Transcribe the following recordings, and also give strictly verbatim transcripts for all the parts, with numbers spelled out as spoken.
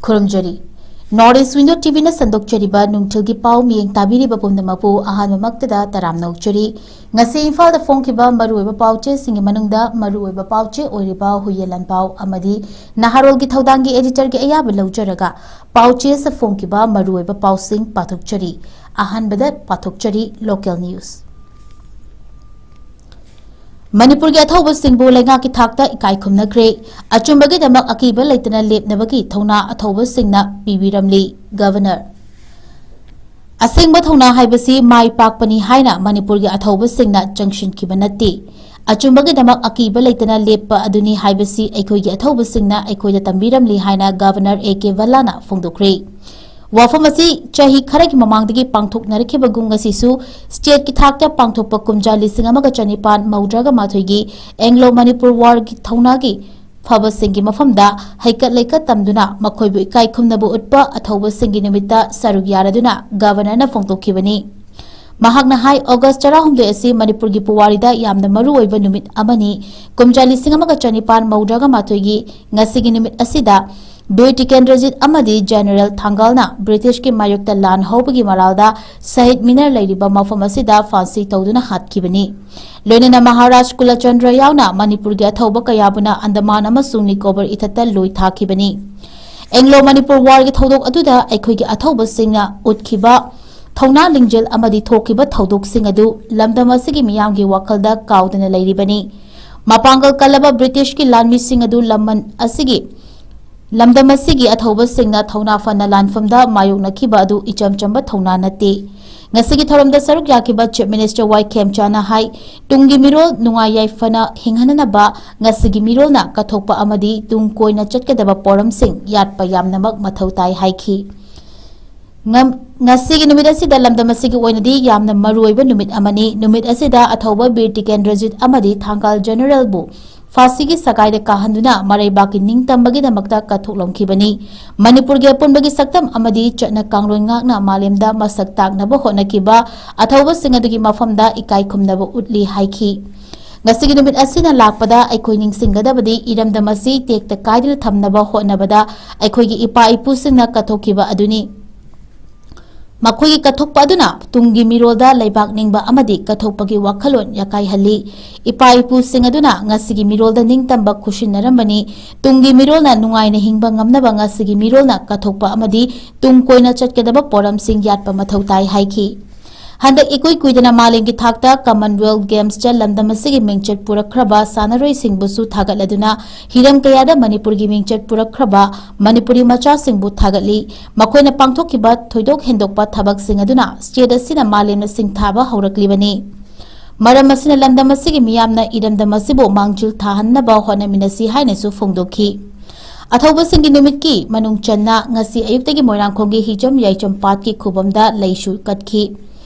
ꯈꯨꯔꯨꯝꯖꯔꯤ꯫ North East Window ꯇꯤꯚꯤꯅ ꯁꯟꯗꯣꯛꯆꯔꯤꯕ ꯅꯨꯡꯊꯤꯜꯒꯤ ꯄꯥꯎ ꯃꯤꯠꯌꯦꯡ ꯇꯥꯕꯤꯔꯤꯕ ꯄꯨꯝꯅꯃꯛꯄꯨ ꯑꯍꯥꯟꯕꯃꯛꯇꯗ ꯇꯔꯥꯝꯅ ꯑꯣꯛꯆꯔꯤ꯫ ꯉꯁꯤ ꯏꯝꯐꯥꯜꯗ ꯐꯣꯡꯈꯤꯕ ꯃꯔꯨꯑꯣꯏꯕ ꯄꯥꯎꯆꯦꯁꯤꯡꯒꯤ ꯃꯅꯨꯡꯗ ꯃꯔꯨꯑꯣꯏꯕ ꯄꯥꯎꯆꯦ ꯑꯣꯏꯔꯤꯕ ꯍꯨꯏꯌꯦꯟ ꯂꯥꯟꯄꯥꯎ ꯑꯃꯗꯤ ꯅꯍꯥꯔꯣꯜꯒꯤ ꯊꯧꯗꯥꯡꯒꯤ ꯑꯦꯗꯤꯇꯔꯒꯤ ꯑꯌꯥꯕ ꯂꯧꯖꯔꯒ ꯄꯥꯎꯆꯦꯁꯤꯗ ꯐꯣꯡꯈꯤꯕ ꯃꯔꯨꯑꯣꯏꯕ ꯄꯥꯎꯁꯤꯡ ꯄꯥꯊꯣꯛꯆꯔꯤ꯫ ꯑꯍꯥꯟꯕꯗ ꯄꯥꯊꯣꯛꯆꯔꯤ local news꯫ ꯃꯅꯤꯄꯨꯔꯒꯤ ꯑꯊꯧꯕꯁꯤꯡꯕꯨ ꯂꯩꯉꯥꯛꯀꯤ ꯊꯥꯛꯇ ꯏꯀꯥꯏ ꯈꯨꯝꯅꯈ꯭ꯔꯦ꯫ ꯑꯆꯨꯝꯕꯒꯤꯗꯃꯛ ꯑꯀꯤꯕ ꯂꯩꯇꯅ ꯂꯦꯞꯅꯕꯒꯤ ꯊꯧꯅꯥ ꯑꯊꯧꯕꯁꯤꯡꯅ ꯄꯤꯕꯤꯔꯝꯂꯤ꯫ ꯒꯚꯔꯅꯔ꯫ ꯑꯁꯦꯡꯕ ꯊꯧꯅꯥ ꯍꯥꯏꯕꯁꯤ ꯃꯥꯏ ꯄꯥꯛꯄꯅꯤ ꯍꯥꯏꯅ ꯃꯅꯤꯄꯨꯔꯒꯤ ꯑꯊꯧꯕꯁꯤꯡꯅ ꯆꯪꯁꯤꯟꯈꯤꯕ ꯅꯠꯇꯦ꯫ ꯑꯆꯨꯝꯕꯒꯤꯗꯃꯛ ꯑꯀꯤꯕ ꯂꯩꯇꯅ ꯂꯦꯞꯄ ꯑꯗꯨꯅꯤ ꯍꯥꯏꯕꯁꯤ ꯑꯩꯈꯣꯏꯒꯤ ꯑꯊꯧꯕꯁꯤꯡꯅ ꯑꯩꯈꯣꯏꯗ ꯇꯝꯕꯤꯔꯝꯂꯤ ꯍꯥꯏꯅ ꯒꯚꯔꯅꯔ ꯑꯦ ꯀꯦ ꯚꯜꯂꯥꯅ ꯐꯣꯡꯗꯣꯛꯈ꯭ꯔꯦ꯫ ꯋꯥꯐꯝ ꯑꯁꯤ ꯆꯍꯤ ꯈꯔꯒꯤ ꯃꯃꯥꯡꯗꯒꯤ ꯄꯥꯡꯊꯣꯛꯅꯔꯛꯈꯤꯕꯒꯨꯝ ꯉꯁꯤꯁꯨ ꯁ꯭ꯇꯦꯠꯀꯤ ꯊꯥꯛꯇ ꯄꯥꯡꯊꯣꯛꯄ ꯀꯨꯝꯖꯥ ꯂꯤꯁꯤꯡ ꯑꯃꯒ ꯆꯅꯤꯄꯥꯟ ꯃꯧꯗ꯭ꯔꯥꯒ ꯃꯥꯊꯣꯏꯒꯤ ꯑꯦꯡꯒ꯭ꯂꯣ ꯃꯅꯤꯄꯨꯔ ꯋꯥꯔꯒꯤ ꯊꯧꯅꯥꯒꯤ ꯐꯕꯁꯤꯡꯒꯤ ꯃꯐꯝꯗ ꯍꯩꯀꯠ ꯂꯩꯀꯠ ꯇꯝꯗꯨꯅ ꯃꯈꯣꯏꯕꯨ ꯏꯀꯥꯏ ꯈꯨꯝꯅꯕ ꯎꯠꯄ ꯑꯊꯧꯕꯁꯤꯡꯒꯤ ꯅꯨꯃꯤꯠꯇ ꯁꯔꯨꯛ ꯌꯥꯔꯗꯨꯅ ꯒꯚꯔꯅꯔꯅ ꯐꯣꯡꯗꯣꯛꯈꯤꯕꯅꯤ꯫ ꯃꯍꯥꯛꯅ ꯍꯥꯏ, ꯑꯣꯒꯁ ꯇꯔꯥꯍꯨꯝꯗꯣꯏ ꯑꯁꯤ ꯃꯅꯤꯄꯨꯔꯒꯤ ꯄꯨꯋꯥꯔꯤꯗ ꯌꯥꯝꯅ ꯃꯔꯨꯑꯣꯏꯕ ꯅꯨꯃꯤꯠ ꯑꯃꯅꯤ꯫ ꯀꯨꯝꯖꯥ ꯂꯤꯁꯤꯡ ꯑꯃꯒ ꯆꯅꯤꯄꯥꯟ ꯃꯧꯗ꯭ꯔꯥꯒ ꯃꯥꯊꯣꯏꯒꯤ ꯉꯁꯤꯒꯤ ꯅꯨꯃꯤꯠ ꯑꯁꯤꯗ ꯕꯤꯔ ꯇꯤꯀꯦꯟꯗ꯭ꯔꯖꯤꯠ ꯑꯃꯗꯤ ꯖꯦꯅꯔꯦꯜ ꯊꯥꯡꯒꯥꯜꯅ ꯕ꯭ꯔꯤꯇꯤꯁꯀꯤ ꯃꯥꯌꯣꯛꯇ ꯂꯥꯟ ꯍꯧꯕꯒꯤ ꯃꯔꯥꯜꯗ ꯁꯍꯤꯗ ꯃꯤꯅꯔ ꯂꯩꯔꯤꯕ ꯃꯐꯝ ꯑꯁꯤꯗ ꯐꯥꯟꯁꯤ ꯇꯧꯗꯨꯅ ꯍꯥꯠꯈꯤꯕꯅꯤ꯫ ꯂꯣꯏꯅꯅ ꯃꯍꯥꯔꯥꯖ ꯀꯨꯂꯆꯟꯗ꯭ꯔ ꯌꯥꯎꯅ ꯃꯅꯤꯄꯨꯔꯒꯤ ꯑꯊꯧꯕ ꯀꯌꯥꯕꯨꯅ ꯑꯟꯗꯃꯥꯟ ꯑꯃꯁꯨꯡ ꯅꯤꯀꯣꯕꯔ ꯏꯊꯠꯇ ꯂꯣꯏ ꯊꯥꯈꯤꯕꯅꯤ꯫ ꯑꯦꯡꯒ꯭ꯂꯣ ꯃꯅꯤꯄꯨꯔ ꯋꯥꯔꯒꯤ ꯊꯧꯗꯣꯛ ꯑꯗꯨꯗ ꯑꯩꯈꯣꯏꯒꯤ ꯑꯊꯧꯕꯁꯤꯡꯅ ꯎꯠꯈꯤꯕ ꯊꯧꯅꯥ ꯂꯤꯡꯖꯦꯜ ꯑꯃꯗꯤ ꯊꯣꯛꯈꯤꯕ ꯊꯧꯗꯣꯛꯁꯤꯡ ꯑꯗꯨ ꯂꯝꯗꯝ ꯑꯁꯤꯒꯤ ꯃꯤꯌꯥꯝꯒꯤ ꯋꯥꯈꯜꯗ ꯀꯥꯎꯗꯅ ꯂꯩꯔꯤꯕꯅꯤ꯫ ꯃꯄꯥꯡꯒꯜ ꯀꯜꯂꯕ ꯕ꯭ꯔꯤꯇꯤꯁꯀꯤ ꯂꯥꯟꯃꯤꯁꯤꯡ ꯑꯗꯨ ꯂꯝꯃꯟ ꯑꯁꯤꯒꯤ, ꯂꯝꯗꯝ ꯑꯁꯤꯒꯤ ꯑꯊꯧꯕꯁꯤꯡꯅ ꯊꯧꯅꯥ ꯐꯅ ꯂꯥꯟꯐꯝꯗ ꯃꯥꯌꯣꯛꯅꯈꯤꯕ ꯑꯗꯨ ꯏꯆꯝ ꯆꯝꯕ ꯊꯧꯅꯥ ꯅꯠꯇꯦ꯫ ꯉꯁꯤꯒꯤ ꯊꯧꯔꯝꯗ ꯁꯔꯨꯛ ꯌꯥꯈꯤꯕ ꯆꯤꯐ ꯃꯤꯅꯤꯁꯇꯔ ꯋꯥꯏ ꯈꯦꯝꯆꯥꯅ ꯍꯥꯏ, ꯇꯨꯡꯒꯤ ꯃꯤꯔꯣꯜ ꯅꯨꯡꯉꯥꯏ ꯌꯥꯏꯐꯅ ꯍꯤꯡꯍꯟꯅꯅꯕ ꯉꯁꯤꯒꯤ ꯃꯤꯔꯣꯜꯅ ꯀꯠꯊꯣꯛꯄ ꯑꯃꯗꯤ ꯇꯨꯡ ꯀꯣꯏꯅ ꯆꯠꯀꯗꯕ ꯄꯣꯔꯝꯁꯤꯡ ꯌꯥꯠꯄ ꯌꯥꯝꯅꯃꯛ ꯃꯊꯧ ꯇꯥꯏ ꯍꯥꯏꯈꯤ꯫ ꯉꯝ-, ꯉꯁꯤꯒꯤ ꯅꯨꯃꯤꯠ ꯑꯁꯤꯗ ꯂꯝꯗꯝ ꯑꯁꯤꯒꯤ ꯑꯣꯏꯅꯗꯤ ꯌꯥꯝꯅ ꯃꯔꯨꯑꯣꯏꯕ ꯅꯨꯃꯤꯠ ꯑꯃꯅꯤ꯫ ꯅꯨꯃꯤꯠ ꯑꯁꯤꯗ ꯑꯊꯧꯕ ꯕꯤꯔ ꯇꯤꯀꯦꯟꯗ꯭ꯔꯖꯤꯠ ꯑꯃꯗꯤ ꯊꯥꯡꯒꯥꯜ ꯖꯦꯅꯔꯦꯜꯕꯨ ꯐꯥꯁꯤꯒꯤ ꯁꯒꯥꯏꯗ ꯀꯥꯍꯟꯗꯨꯅ ꯃꯔꯩꯕꯥꯛꯀꯤ ꯅꯤꯡꯇꯝꯕꯒꯤꯗꯃꯛꯇ ꯀꯠꯊꯣꯛꯂꯝꯈꯤꯕꯅꯤ꯫ ꯃꯅꯤꯄꯨꯔꯒꯤ ꯑꯄꯨꯟꯕꯒꯤ ꯁꯛꯇꯝ ꯑꯃꯗꯤ ꯆꯠꯅ ꯀꯥꯡꯂꯣꯟ ꯉꯥꯛꯅ ꯃꯥꯂꯦꯝꯗ ꯃꯁꯛ ꯇꯥꯛꯅꯕ ꯍꯣꯠꯅꯈꯤꯕ ꯑꯊꯧꯕꯁꯤꯡ ꯑꯗꯨꯒꯤ ꯃꯐꯝꯗ ꯏꯀꯥꯏ ꯈꯨꯝꯅꯕ ꯎꯠꯂꯤ ꯍꯥꯏꯈꯤ꯫ ꯉꯁꯤꯒꯤ ꯅꯨꯃꯤꯠ ꯑꯁꯤꯅ ꯂꯥꯛꯄꯗ ꯑꯩꯈꯣꯏ ꯅꯤꯡꯁꯤꯡꯒꯗꯕꯗꯤ ꯏꯔꯝꯗꯝ ꯑꯁꯤ ꯇꯦꯛꯇ ꯀꯥꯏꯗꯅ ꯊꯝꯅꯕ ꯍꯣꯠꯅꯕꯗ ꯑꯩꯈꯣꯏꯒꯤ ꯏꯄꯥ ꯏꯄꯨꯁꯤꯡꯅ ꯀꯠꯊꯣꯛꯈꯤꯕ ꯑꯗꯨꯅꯤ꯫ ꯃꯈꯣꯏꯒꯤ ꯀꯠꯊꯣꯛꯄ ꯑꯗꯨꯅ ꯇꯨꯡꯒꯤ ꯃꯤꯔꯣꯜꯗ ꯂꯩꯕꯥꯛ ꯅꯤꯡꯕ ꯑꯃꯗꯤ ꯀꯠꯊꯣꯛꯄꯒꯤ ꯋꯥꯈꯜꯂꯣꯟ ꯌꯥꯀꯥꯏꯍꯜꯂꯤ꯫ ꯏꯄꯥ ꯏꯄꯨꯁꯤꯡ ꯑꯗꯨꯅ ꯉꯁꯤꯒꯤ ꯃꯤꯔꯣꯜꯗ ꯅꯤꯡꯇꯝꯕ ꯈꯨꯠꯁꯤꯟꯅꯔꯝꯕꯅꯤ꯫ ꯇꯨꯡꯒꯤ ꯃꯤꯔꯣꯜꯅ ꯅꯨꯡꯉꯥꯏꯅ ꯍꯤꯡꯕ ꯉꯝꯅꯕ ꯉꯁꯤꯒꯤ ꯃꯤꯔꯣꯜꯅ ꯀꯠꯊꯣꯛꯄ ꯑꯃꯗꯤ ꯇꯨꯡ ꯀꯣꯏꯅ ꯆꯠꯀꯗꯕ ꯄꯣꯔꯝꯁꯤꯡ ꯌꯥꯠꯄ ꯃꯊꯧ ꯇꯥꯏ ꯍꯥꯏꯈꯤ꯫ ꯍꯟꯗꯛ ꯏꯀꯨꯏ ꯀꯨꯏꯗꯅ ꯃꯥꯂꯦꯝꯒꯤ ꯊꯥꯛꯇ Commonwealth Gamesꯇ ꯂꯝꯗꯝ ꯑꯁꯤꯒꯤ ꯃꯤꯡꯆꯠ ꯄꯨꯔꯛꯈ꯭ꯔꯕ ꯁꯥꯟꯅꯔꯣꯏꯁꯤꯡꯕꯨꯁꯨ ꯊꯥꯒꯠꯂꯗꯨꯅ ꯍꯤꯔꯝ ꯀꯌꯥꯗ ꯃꯅꯤꯄꯨꯔꯒꯤ ꯃꯤꯡꯆꯠ ꯄꯨꯔꯛꯈ꯭ꯔꯕ ꯃꯅꯤꯄꯨꯔꯤ ꯃꯆꯥꯁꯤꯡꯕꯨ ꯊꯥꯒꯠꯂꯤ꯫ ꯃꯈꯣꯏꯅ ꯄꯥꯡꯊꯣꯛꯈꯤꯕ ꯊꯣꯏꯗꯣꯛ ꯍꯦꯟꯗꯣꯛꯄ ꯊꯕꯛꯁꯤꯡ ꯑꯗꯨꯅ state ꯑꯁꯤꯅ ꯃꯥꯂꯦꯝꯅ ꯁꯤꯡꯊꯥꯕ ꯍꯧꯔꯛꯂꯤꯕꯅꯤ꯫ ꯃꯔꯝ ꯑꯁꯤꯅ ꯂꯝꯗꯝ ꯑꯁꯤꯒꯤ ꯃꯤꯌꯥꯝꯅ ꯏꯔꯝꯗꯝ ꯑꯁꯤꯕꯨ ꯃꯥꯡꯖꯤꯜ ꯊꯥꯍꯟꯅꯕ ꯍꯣꯠꯅꯃꯤꯟꯅꯁꯤ ꯍꯥꯏꯅꯁꯨ ꯐꯣꯡꯗꯣꯛꯈꯤ꯫ ꯑꯊꯧꯕꯁꯤꯡꯒꯤ ꯅꯨꯃꯤꯠꯀꯤ ꯃꯅꯨꯡ ꯆꯟꯅ ꯉꯁꯤ ꯑꯌꯨꯛꯇꯒꯤ ꯃꯣꯏꯔꯥꯡꯈꯣꯝꯒꯤ ꯍꯤꯖꯝ ꯌꯥꯏꯆꯝ ꯄꯥꯠꯀꯤ ꯈꯨꯕꯝꯗ ꯂꯩꯁꯨ ꯀꯠꯈꯤ꯫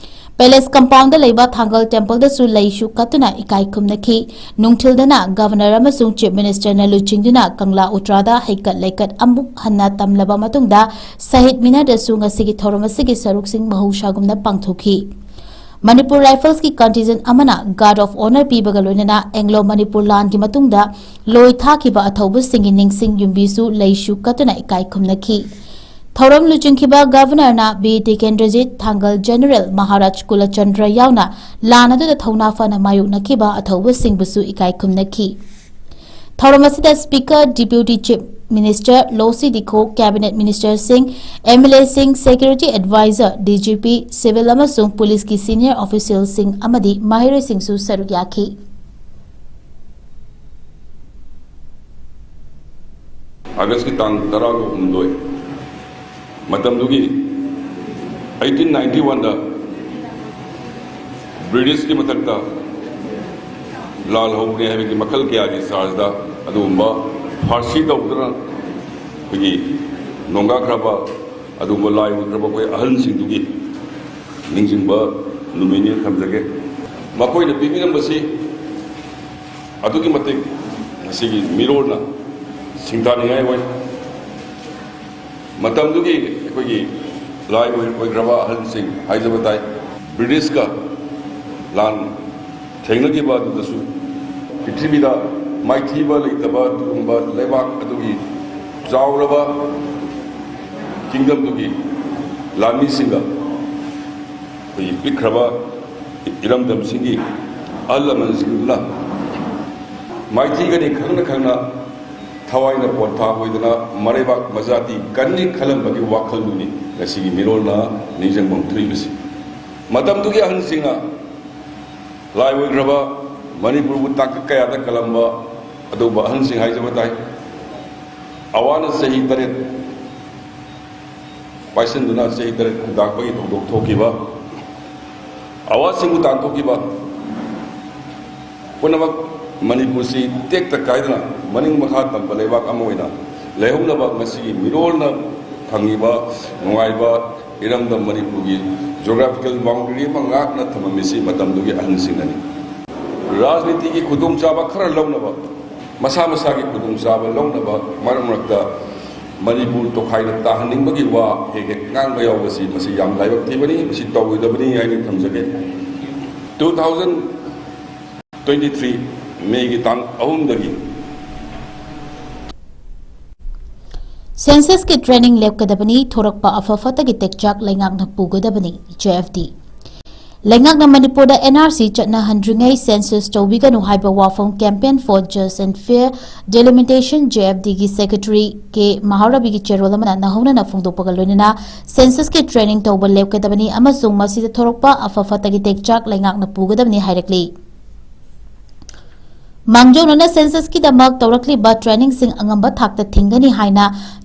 Palace compoundꯗ ꯂꯩꯕ ꯊꯥꯡꯒꯜ templeꯗꯁꯨ ꯂꯩꯁꯨ ꯀꯠꯇꯨꯅ ꯏꯀꯥꯏ ꯈꯨꯝꯅꯈꯤ꯫ ꯅꯨꯡꯊꯤꯜꯗꯅ Governor ꯑꯃꯁꯨꯡ Chief Ministerꯅ ꯂꯨꯆꯤꯡꯗꯨꯅ ꯀꯪꯂꯥ ꯎꯇ꯭ꯔꯥꯗ ꯍꯩꯀꯠ ꯂꯩꯀꯠ ꯑꯃꯨꯛ ꯍꯟꯅ ꯇꯝꯂꯕ ꯃꯇꯨꯡꯗ ꯁꯍꯤꯗ ꯃꯤꯅꯥꯔꯗꯁꯨ ꯉꯁꯤꯒꯤ ꯊꯧꯔꯝ ꯑꯁꯤꯒꯤ ꯁꯔꯨꯛꯁꯤꯡ ꯃꯍꯧꯁꯥꯒꯨꯝꯅ ꯄꯥꯡꯊꯣꯛꯈꯤ꯫ ꯃꯅꯤꯄꯨꯔ Riflesꯀꯤ contingent ꯑꯃꯅ Guard of Honour ꯄꯤꯕꯒ ꯂꯣꯏꯅꯅ Anglo Manipur ꯂꯥꯟꯒꯤ ꯃꯇꯨꯡꯗ ꯂꯣꯏ ꯊꯥꯈꯤꯕ ꯑꯊꯧꯕꯁꯤꯡꯒꯤ ꯅꯤꯡꯁꯤꯡ ꯌꯨꯝꯕꯤꯁꯨ ꯂꯩꯁꯨ ꯀꯠꯇꯨꯅ ꯏꯀꯥꯏ ꯈꯨꯝꯅꯈꯤ꯫ ꯊꯧꯔꯝ ꯂꯨꯆꯤꯡꯈꯤꯕ Governorꯅ ꯕꯤꯔ ꯇꯤꯀꯦꯟꯗ꯭ꯔꯖꯤꯠ, ꯊꯥꯡꯒꯜ General ꯃꯍꯥꯔꯥꯖ ꯀꯨꯂꯆꯟꯗ꯭ꯔ ꯌꯥꯎꯅ ꯂꯥꯟ ꯑꯗꯨꯗ ꯊꯧꯅꯥ ꯐꯅ ꯃꯥꯌꯣꯛꯅꯈꯤꯕ ꯑꯊꯧꯕꯁꯤꯡꯕꯨꯁꯨ ꯏꯀꯥꯏ ꯈꯨꯝꯅꯈꯤ꯫ ꯊꯧꯔꯝ ꯑꯁꯤꯗ Speaker, Deputy Chief Minister, ꯂꯣꯁꯤ ꯗꯤꯈꯣ, Cabinet Ministerꯁꯤꯡ, MLAꯁꯤꯡ, Security Advisor, DGP, civil ꯑꯃꯁꯨꯡ policeꯀꯤ senior officialꯁꯤꯡ ꯑꯃꯗꯤ ꯃꯍꯩꯔꯣꯏꯁꯤꯡꯁꯨ ꯁꯔꯨꯛ ꯌꯥꯈꯤ꯫ ꯑꯥꯒꯁꯀꯤ ꯇꯥꯡ ꯇꯔꯥꯒ ꯍꯨꯝꯗꯣꯏ, ꯃꯇꯝꯗꯨꯒꯤ eighteen ninety oneꯗ Britishꯀꯤ ꯃꯊꯛꯇ ꯂꯥꯜ ꯍꯧꯕꯅꯤ ꯍꯥꯏꯕꯒꯤ ꯃꯈꯜ ꯀꯌꯥꯒꯤ chargeꯗ ꯑꯗꯨꯒꯨꯝꯕ ꯐꯥꯔꯁꯤ ꯇꯧꯗꯨꯅ ꯑꯩꯈꯣꯏꯒꯤ ꯅꯣꯡꯒꯥꯈ꯭ꯔꯕ, ꯑꯗꯨꯒꯨꯝꯕ ꯂꯥꯏ ꯑꯣꯏꯈ꯭ꯔꯕ ꯑꯩꯈꯣꯏ ꯑꯍꯜꯁꯤꯡꯗꯨꯒꯤ ꯅꯤꯡꯁꯤꯡꯕ ꯅꯨꯃꯤꯠꯅꯤ ꯊꯝꯖꯒꯦ꯫ ꯃꯈꯣꯏꯅ ꯄꯤꯕꯤꯔꯝꯕꯁꯤ ꯑꯗꯨꯛꯀꯤ ꯃꯇꯤꯛ ꯉꯁꯤꯒꯤ ꯃꯤꯔꯣꯜꯅ ꯁꯤꯡꯊꯥꯅꯤꯡꯉꯥꯏ ꯑꯣꯏ꯫ ꯃꯇꯝꯗꯨꯒꯤ ꯑꯩꯈꯣꯏꯒꯤ ꯂꯥꯏ ꯑꯣꯏ-, ꯑꯣꯏꯈ꯭ꯔꯕ ꯑꯍꯜꯁꯤꯡ ꯍꯥꯏꯖꯕ ꯇꯥꯏ꯫ Britishꯀ ꯂꯥꯟ ꯊꯦꯡꯅꯈꯤꯕ ꯑꯗꯨꯗꯁꯨ ꯄ꯭ꯔꯤꯊꯤꯕꯤꯗ ꯃꯥꯏꯊꯤꯕ ꯂꯩꯇꯕ ꯑꯗꯨꯒꯨꯝꯕ ꯂꯩꯕꯥꯛ ꯑꯗꯨꯒꯤ ꯆꯥꯎꯔꯕ ꯀꯤꯡꯗꯝꯗꯨꯒꯤ ꯂꯥꯟꯃꯤꯁꯤꯡꯒ ꯑꯩꯈꯣꯏꯒꯤ ꯄꯤꯛꯈ꯭ꯔꯕ ꯏꯔꯝꯗꯝꯁꯤꯡꯒꯤ ꯑꯍꯜ ꯂꯃꯟꯁꯤꯡꯗꯨꯅ ꯃꯥꯏꯊꯤꯒꯅꯤ ꯈꯪꯅ ꯈꯪꯅ ꯊꯋꯥꯏꯅ ꯄꯣꯟꯊꯥ ꯑꯣꯏꯗꯅ ꯃꯔꯩꯕꯥꯛ ꯃꯖꯥꯇꯤ ꯀꯟꯅꯤ ꯈꯜꯂꯝꯕꯒꯤ ꯋꯥꯈꯜꯗꯨꯅꯤ ꯉꯁꯤꯒꯤ ꯃꯤꯔꯣꯜꯅ ꯅꯤꯡꯁꯤꯡꯐꯝ ꯊꯣꯛꯏꯕꯁꯤ꯫ ꯃꯇꯝꯗꯨꯒꯤ ꯑꯍꯟꯁꯤꯡꯅ ꯂꯥꯏ ꯑꯣꯏꯈ꯭ꯔꯕ ꯃꯅꯤꯄꯨꯔꯕꯨ ꯇꯥꯡꯀꯛ ꯀꯌꯥꯗ ꯀꯜꯂꯝꯕ ꯑꯗꯨꯒꯨꯝꯕ ꯑꯍꯟꯁꯤꯡ ꯍꯥꯏꯖꯕ ꯇꯥꯏ꯫ ꯑꯋꯥꯅ ꯆꯍꯤ ꯇꯔꯦꯠ ꯄꯥꯏꯁꯤꯟꯗꯨꯅ ꯆꯍꯤ ꯇꯔꯦꯠ ꯈꯨꯟꯇꯥꯛꯄꯒꯤ ꯊꯧꯗꯣꯛ ꯊꯣꯛꯈꯤꯕ, ꯑꯋꯥꯁꯤꯡꯕꯨ ꯇꯥꯟꯊꯣꯛꯈꯤꯕ ꯄꯨꯝꯅꯃꯛ ꯃꯅꯤꯄꯨꯔꯁꯤ ꯇꯦꯛꯇ ꯀꯥꯏꯗꯅ ꯃꯅꯤꯡ ꯃꯈꯥ ꯇꯝꯕ ꯂꯩꯕꯥꯛ ꯑꯃ ꯑꯣꯏꯅ ꯂꯩꯍꯧꯅꯕ ꯉꯁꯤꯒꯤ ꯃꯤꯔꯣꯜꯅ ꯐꯪꯉꯤꯕ ꯅꯨꯡꯉꯥꯏꯕ ꯏꯔꯝꯗꯝ ꯃꯅꯤꯄꯨꯔꯒꯤ geographical boundary ꯑꯃ ꯉꯥꯛꯅ ꯊꯝꯃꯝꯃꯤꯁꯤ ꯃꯇꯝꯗꯨꯒꯤ ꯑꯍꯟꯁꯤꯡꯅꯅꯤ꯫ ꯔꯥꯖꯅꯤꯇꯤꯒꯤ ꯈꯨꯗꯣꯡꯆꯥꯕ ꯈꯔ ꯂꯧꯅꯕ, ꯃꯁꯥ ꯃꯁꯥꯒꯤ ꯈꯨꯗꯣꯡꯆꯥꯕ ꯂꯧꯅꯕ ꯃꯔꯛ ꯃꯔꯛꯇ ꯃꯅꯤꯄꯨꯔ ꯇꯣꯈꯥꯏꯅ ꯇꯥꯍꯟꯅꯤꯡꯕꯒꯤ ꯋꯥ ꯍꯦꯛ ꯍꯦꯛ ꯉꯥꯡꯕ ꯌꯥꯎꯕꯁꯤ ꯃꯁꯤ ꯌꯥꯝ ꯂꯥꯏꯕꯛ ꯊꯤꯕꯅꯤ, ꯃꯁꯤ ꯇꯧꯔꯣꯏꯗꯕꯅꯤ ꯍꯥꯏꯅ ꯊꯝꯖꯒꯦ꯫ Two thousand twenty three May ꯒꯤ ꯇꯥꯡ ꯑꯍꯨꯝꯗꯒꯤ Census ꯀꯤ training ꯂꯦꯞꯀꯗꯕꯅꯤ, ꯊꯣꯔꯛꯄ ꯑꯐ ꯐꯠꯇꯒꯤ ꯇꯦꯛꯆꯥꯛ ꯂꯩꯉꯥꯛꯅ ꯄꯨꯒꯗꯕꯅꯤ, J F D꯫ ꯂꯩꯉꯥꯛꯅ ꯃꯅꯤꯄꯨꯔꯗ N R C ꯆꯠꯅꯍꯟꯗ꯭ꯔꯤꯉꯩ census ꯇꯧꯕꯤꯒꯅꯨ ꯍꯥꯏꯕ ꯋꯥꯐꯝ Campaign for Just and Fair Delimitation, J F D ꯒꯤ secretary ꯀꯦ ꯃꯍꯥꯔꯕꯤꯒꯤ ꯆꯦꯔꯣꯜ ꯑꯃꯅ ꯅꯧꯍꯧꯅꯅ ꯐꯣꯡꯗꯣꯛꯄꯒ ꯂꯣꯏꯅꯅ census ꯀꯤ training ꯇꯧꯕ ꯂꯦꯞꯀꯗꯕꯅꯤ ꯑꯃꯁꯨꯡ ꯃꯁꯤꯗ ꯊꯣꯔꯛꯄ ꯑꯐ ꯐꯠꯇꯒꯤ ꯇꯦꯛꯆꯥꯛ ꯂꯩꯉꯥꯛꯅ ꯄꯨꯒꯗꯕꯅꯤ ꯍꯥꯏꯔꯛꯂꯤ꯫ ꯃꯥꯡꯖꯧꯅꯅ census ꯀꯤꯗꯃꯛ ꯇꯧꯔꯛꯂꯤꯕ training ꯁꯤꯡ ꯑꯉꯝꯕ ꯊꯥꯛꯇ ꯊꯤꯡꯒꯅꯤ ꯍꯥꯏꯅ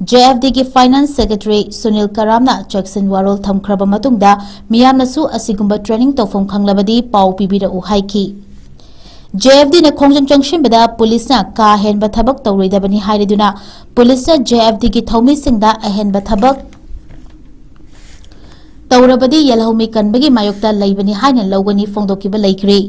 J F D ꯒꯤ finance secretary ꯁꯨꯅꯤꯜ ꯀꯔꯥꯝꯅ ꯆꯦꯛꯁꯤꯟ ꯋꯥꯔꯣꯜ ꯊꯝꯈ꯭ꯔꯕ ꯃꯇꯨꯡꯗ ꯃꯤꯌꯥꯝꯅꯁꯨ ꯑꯁꯤꯒꯨꯝꯕ training ꯇꯧꯐꯝ ꯈꯪꯂꯕꯗꯤ ꯄꯥꯎ ꯄꯤꯕꯤꯔꯛꯎ ꯍꯥꯏꯈꯤ꯫ J F D ꯅ ꯈꯣꯡꯖꯪ ꯆꯪꯁꯤꯟꯕꯗ ꯄꯨꯂꯤꯁꯅ ꯀꯥ ꯍꯦꯟꯕ ꯊꯕꯛ ꯇꯧꯔꯣꯏꯗꯕꯅꯤ ꯍꯥꯏꯔꯗꯨꯅ ꯄꯨꯂꯤꯁꯅ J F D ꯒꯤ ꯊꯧꯃꯤꯁꯤꯡꯗ ꯑꯍꯦꯟꯕ ꯊꯕꯛ ꯇꯧꯔꯕꯗꯤ ꯌꯦꯜꯍꯧꯃꯤ ꯀꯟꯕꯒꯤ ꯃꯥꯌꯣꯛꯇ ꯂꯩꯕꯅꯤ ꯍꯥꯏꯅ ꯂꯧꯒꯅꯤ ꯐꯣꯡꯗꯣꯛꯈꯤꯕ ꯂꯩꯈ꯭ꯔꯦ꯫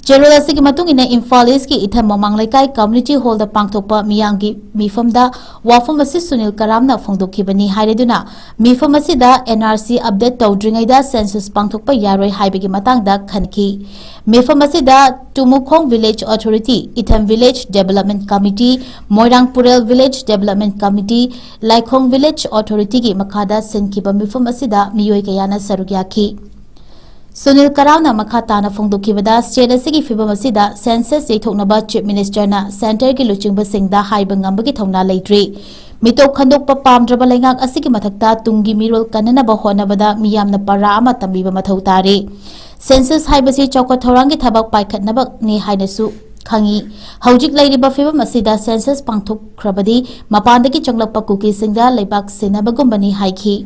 ꯆꯦꯔꯣꯜ ꯑꯁꯤꯒꯤ ꯃꯇꯨꯡ ꯏꯟꯅ ꯏꯝꯐꯥꯜ ꯏꯁꯀꯤ ꯏꯊꯝ ꯃꯃꯥꯡ ꯂꯩꯀꯥꯏ ꯀꯝꯌꯨꯅꯤꯇꯤ ꯍꯣꯜꯗ ꯄꯥꯡꯊꯣꯛꯄ ꯃꯤꯌꯥꯝꯒꯤ ꯃꯤꯐꯝꯗ ꯋꯥꯐꯝ ꯑꯁꯤ ꯁꯨꯅꯤꯜ ꯀꯔꯥꯝꯅ ꯐꯣꯡꯗꯣꯛꯈꯤꯕꯅꯤ ꯍꯥꯏꯔꯗꯨꯅ, ꯃꯤꯐꯝ ꯑꯁꯤꯗ NRC update ꯇꯧꯗ꯭ꯔꯤꯉꯩꯗ census ꯄꯥꯡꯊꯣꯛꯄ ꯌꯥꯔꯣꯏ ꯍꯥꯏꯕꯒꯤ ꯃꯇꯥꯡꯗ ꯈꯟꯈꯤ꯫ ꯃꯤꯐꯝ ꯑꯁꯤꯗ ꯇꯨꯃꯨꯈꯣꯡ Village Authority, ꯏꯊꯝ Village Development Committee, ꯃꯣꯏꯔꯥꯡ ꯄꯨꯔꯦꯜ Village Development Committee, ꯂꯥꯏꯈꯣꯡ Village Authorityꯒꯤ ꯃꯈꯥꯗ ꯁꯤꯟꯈꯤꯕ ꯃꯤꯐꯝ ꯑꯁꯤꯗ ꯃꯤꯑꯣꯏ ꯀꯌꯥꯅ ꯁꯔꯨꯛ ꯌꯥꯈꯤ꯫ ꯁꯨꯅꯤꯜ ꯀꯔꯥꯝꯅ ꯃꯈꯥ ꯇꯥꯅ ꯐꯣꯡꯗꯣꯛꯈꯤꯕꯗ, state ꯑꯁꯤꯒꯤ ꯐꯤꯚꯝ ꯑꯁꯤꯗ census ꯌꯩꯊꯣꯛꯅꯕ Chief Ministerꯅ centreꯒꯤ ꯂꯨꯆꯤꯡꯕꯁꯤꯡꯗ ꯍꯥꯏꯕ ꯉꯝꯕꯒꯤ ꯊꯧꯅꯥ ꯂꯩꯇ꯭ꯔꯤ꯫ ꯃꯤꯇꯣꯞ ꯈꯟꯗꯣꯛꯄ ꯄꯥꯝꯗ꯭ꯔꯕ ꯂꯩꯉꯥꯛ ꯑꯁꯤꯒꯤ ꯃꯊꯛꯇ ꯇꯨꯡꯒꯤ ꯃꯤꯔꯣꯜ ꯀꯟꯅꯅꯕ ꯍꯣꯠꯅꯕꯗ ꯃꯤꯌꯥꯝꯅ ꯄꯔꯥ ꯑꯃ ꯇꯝꯕꯤꯕ ꯃꯊꯧ ꯇꯥꯔꯤ꯫ Census ꯍꯥꯏꯕꯁꯤ ꯆꯥꯎꯈꯠ ꯊꯧꯔꯥꯡꯒꯤ ꯊꯕꯛ ꯄꯥꯏꯈꯠꯅꯕꯅꯤ ꯍꯥꯏꯅꯁꯨ ꯈꯪꯏ꯫ ꯍꯧꯖꯤꯛ ꯂꯩꯔꯤꯕ ꯐꯤꯚꯝ ꯑꯁꯤꯗ census ꯄꯥꯡꯊꯣꯛꯈ꯭ꯔꯕꯗꯤ ꯃꯄꯥꯟꯗꯒꯤ ꯆꯪꯂꯛꯄ ꯀꯨꯀꯤꯁꯤꯡꯗ ꯂꯩꯕꯥꯛ ꯁꯤꯟꯅꯕꯒꯨꯝꯕꯅꯤ ꯍꯥꯏꯈꯤ꯫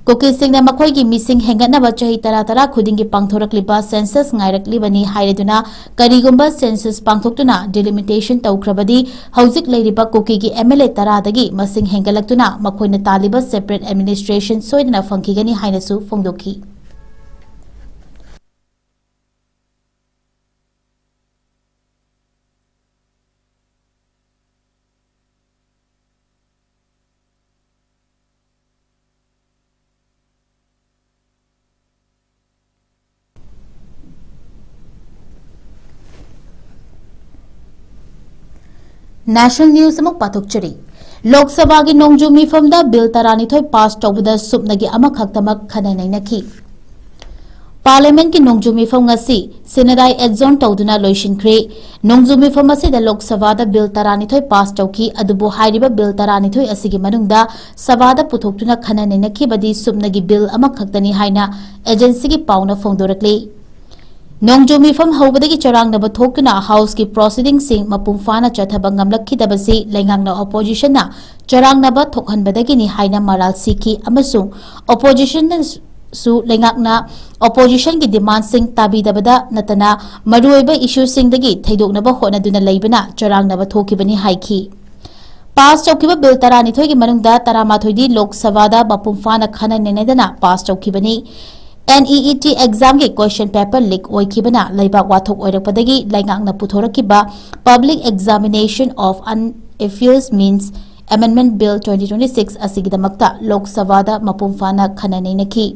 ꯀꯨꯀꯤꯁꯤꯡꯅ ꯃꯈꯣꯏꯒꯤ ꯃꯤꯁꯤꯡ ꯍꯦꯟꯒꯠꯅꯕ ꯆꯍꯤ ꯇꯔꯥ ꯇꯔꯥ ꯈꯨꯗꯤꯡꯒꯤ ꯄꯥꯡꯊꯣꯔꯛꯂꯤꯕ census ꯉꯥꯏꯔꯛꯂꯤꯕꯅꯤ ꯍꯥꯏꯔꯗꯨꯅ, ꯀꯔꯤꯒꯨꯝꯕ census ꯄꯥꯡꯊꯣꯛꯇꯨꯅ delimitation ꯇꯧꯈ꯭ꯔꯕꯗꯤ ꯍꯧꯖꯤꯛ ꯂꯩꯔꯤꯕ ꯀꯨꯀꯤꯒꯤ MLA ꯇꯔꯥꯗꯒꯤ ꯃꯁꯤꯡ ꯍꯦꯟꯒꯠꯂꯛꯇꯨꯅ ꯃꯈꯣꯏꯅ ꯇꯥꯜꯂꯤꯕ separate administration ꯁꯣꯏꯗꯅ ꯐꯪꯈꯤꯒꯅꯤ ꯍꯥꯏꯅꯁꯨ ꯐꯣꯡꯗꯣꯛꯈꯤ꯫ National news ꯑꯃꯨꯛ ꯄꯥꯊꯣꯛꯆꯔꯤ꯫ ꯂꯣꯛ ꯁꯚꯥꯒꯤ ꯅꯣꯡꯖꯨ ꯃꯤꯐꯝꯗ ꯕꯤꯜ ꯇꯔꯥꯅꯤꯊꯣꯏ ꯄꯥꯁ ꯇꯧꯕꯗ ꯁꯨꯞꯅꯒꯤ ꯑꯃꯈꯛꯇꯃꯛ ꯈꯟꯅ ꯅꯩꯅꯈꯤ꯫ ꯄꯥꯔꯂꯤꯌꯥꯃꯦꯟꯠꯀꯤ ꯅꯣꯡꯖꯨ ꯃꯤꯐꯝ ꯉꯁꯤ ꯁꯤꯅꯗꯥꯏ adjourn ꯇꯧꯗꯨꯅ ꯂꯣꯏꯁꯤꯟꯈ꯭ꯔꯦ꯫ ꯅꯣꯡꯖꯨ ꯃꯤꯐꯝ ꯑꯁꯤꯗ ꯂꯣꯛ ꯁꯚꯥꯗ ꯕꯤꯜ ꯇꯔꯥꯅꯤꯊꯣꯏ ꯄꯥꯁ ꯇꯧꯈꯤ, ꯑꯗꯨꯕꯨ ꯍꯥꯏꯔꯤꯕ ꯕꯤꯜ ꯇꯔꯥꯅꯤꯊꯣꯏ ꯑꯁꯤꯒꯤ ꯃꯅꯨꯡꯗ ꯁꯚꯥꯗ ꯄꯨꯊꯣꯛꯇꯨꯅ ꯈꯟꯅ ꯅꯩꯅꯈꯤꯕꯗꯤ ꯁꯨꯞꯅꯒꯤ ꯕꯤꯜ ꯑꯃꯈꯛꯇꯅꯤ ꯍꯥꯏꯅ ꯑꯦꯖꯦꯟꯁꯤꯒꯤ ꯄꯥꯎꯅ ꯐꯣꯡꯗꯣꯔꯛꯂꯤ꯫ ꯅꯣꯡꯖꯨ ꯃꯤꯐꯝ ꯍꯧꯕꯗꯒꯤ ꯆꯔꯥꯡꯅꯕ ꯊꯣꯛꯇꯨꯅ ꯍꯥꯎꯁꯀꯤ ꯄ꯭ꯔꯣꯁꯤꯗꯤꯡꯁꯤꯡ ꯃꯄꯨꯡ ꯐꯥꯅ ꯆꯠꯊꯕ ꯉꯝꯂꯛꯈꯤꯗꯕꯁꯤ ꯂꯩꯉꯥꯛꯅ ꯑꯣꯄꯣꯖꯤꯁꯟꯅ ꯆꯔꯥꯡꯅꯕ ꯊꯣꯛꯍꯟꯕꯗꯒꯤꯅꯤ ꯍꯥꯏꯅ ꯃꯔꯥꯜ ꯁꯤꯈꯤ ꯑꯃꯁꯨꯡ ꯑꯣꯄꯣꯖꯤꯁꯟꯅꯁꯨ ꯂꯩꯉꯥꯛꯅ ꯑꯣꯄꯣꯖꯤꯁꯟꯒꯤ ꯗꯤꯃꯥꯟꯁꯤꯡ ꯇꯥꯕꯤꯗꯕꯗ ꯅꯠꯇꯅ ꯃꯔꯨꯑꯣꯏꯕ ꯏꯁꯨꯁꯤꯡꯗꯒꯤ ꯊꯩꯗꯣꯛꯅꯕ ꯍꯣꯠꯅꯗꯨꯅ ꯂꯩꯕꯅ ꯆꯔꯥꯡꯅꯕ ꯊꯣꯛꯈꯤꯕꯅꯤ ꯍꯥꯏꯈꯤ꯫ ꯄꯥꯁ ꯇꯧꯈꯤꯕ ꯕꯤꯜ ꯇꯔꯥꯅꯤꯊꯣꯏꯒꯤ ꯃꯅꯨꯡꯗ ꯇꯔꯥꯃꯥꯊꯣꯏꯗꯤ ꯂꯣꯛ ꯁꯚꯥꯗ ꯃꯄꯨꯡ ꯐꯥꯅ ꯈꯟꯅ ꯅꯩꯅꯗꯅ ꯄꯥꯁ ꯇꯧꯈꯤꯕꯅꯤ꯫ NEET examꯒꯤ question paper leak ꯑꯣꯏꯈꯤꯕꯅ ꯂꯩꯕꯥꯛ ꯋꯥꯊꯣꯛ ꯑꯣꯏꯔꯛꯄꯗꯒꯤ ꯂꯩꯉꯥꯛꯅ ꯄꯨꯊꯣꯔꯛꯈꯤꯕ Public Examination of Unfair Means Amendment Bill twenty twenty-six ꯑꯁꯤꯒꯤꯗꯃꯛꯇ ꯂꯣꯛ ꯁꯚꯥꯗ ꯃꯄꯨꯡ ꯐꯥꯅ ꯈꯟꯅ ꯅꯩꯅꯈꯤ꯫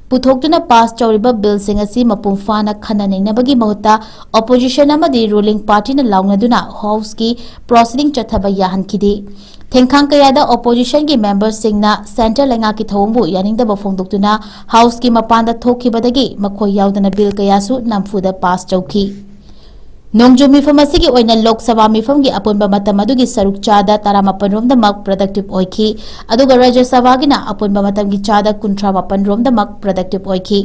ꯄꯨꯊꯣꯛꯇꯨꯅ ꯄꯥꯁ ꯇꯧꯔꯤꯕ ꯕꯤꯜꯁꯤꯡ ꯑꯁꯤ ꯃꯄꯨꯡ ꯐꯥꯅ ꯈꯟꯅ ꯅꯩꯅꯕꯒꯤ ꯃꯍꯨꯠꯇ opposition ꯑꯃꯗꯤ ruling partyꯅ ꯂꯥꯎꯅꯗꯨꯅ ꯍꯥꯎꯁꯀꯤ proceeding ꯆꯠꯊꯕ ꯌꯥꯍꯟꯈꯤꯗꯦ꯫ ꯊꯦꯡꯈꯥꯡ ꯀꯌꯥꯗ oppositionꯒꯤ memberꯁꯤꯡꯅ centre ꯂꯩꯉꯥꯛꯀꯤ ꯊꯧꯑꯣꯡꯕꯨ ꯌꯥꯅꯤꯡꯗꯕ ꯐꯣꯡꯗꯣꯛꯇꯨꯅ ꯍꯥꯎꯁꯀꯤ ꯃꯄꯥꯟꯗ ꯊꯣꯛꯈꯤꯕꯗꯒꯤ ꯃꯈꯣꯏ ꯌꯥꯎꯗꯅ ꯕꯤꯜ ꯀꯌꯥꯁꯨ ꯅꯝꯐꯨꯗ ꯄꯥꯁ ꯇꯧꯈꯤ꯫ ꯅꯣꯡꯖꯨ ꯃꯤꯐꯝ ꯑꯁꯤꯒꯤ ꯑꯣꯏꯅ ꯂꯣꯛ ꯁꯚꯥ ꯃꯤꯐꯝꯒꯤ ꯑꯄꯨꯟꯕ ꯃꯇꯝ ꯑꯗꯨꯒꯤ ꯁꯔꯨꯛ ꯆꯥꯗ ꯇꯔꯥꯃꯥꯄꯟ ꯔꯣꯝꯗꯃꯛ productive ꯑꯣꯏꯈꯤ, ꯑꯗꯨꯒ ꯔꯥꯖ꯭ꯌ ꯁꯚꯥꯒꯤꯅ ꯑꯄꯨꯟꯕ ꯃꯇꯝꯒꯤ ꯆꯥꯗ ꯀꯨꯟꯊ꯭ꯔꯥ ꯃꯥꯄꯟ ꯔꯣꯝꯗꯃꯛ productive ꯑꯣꯏꯈꯤ꯫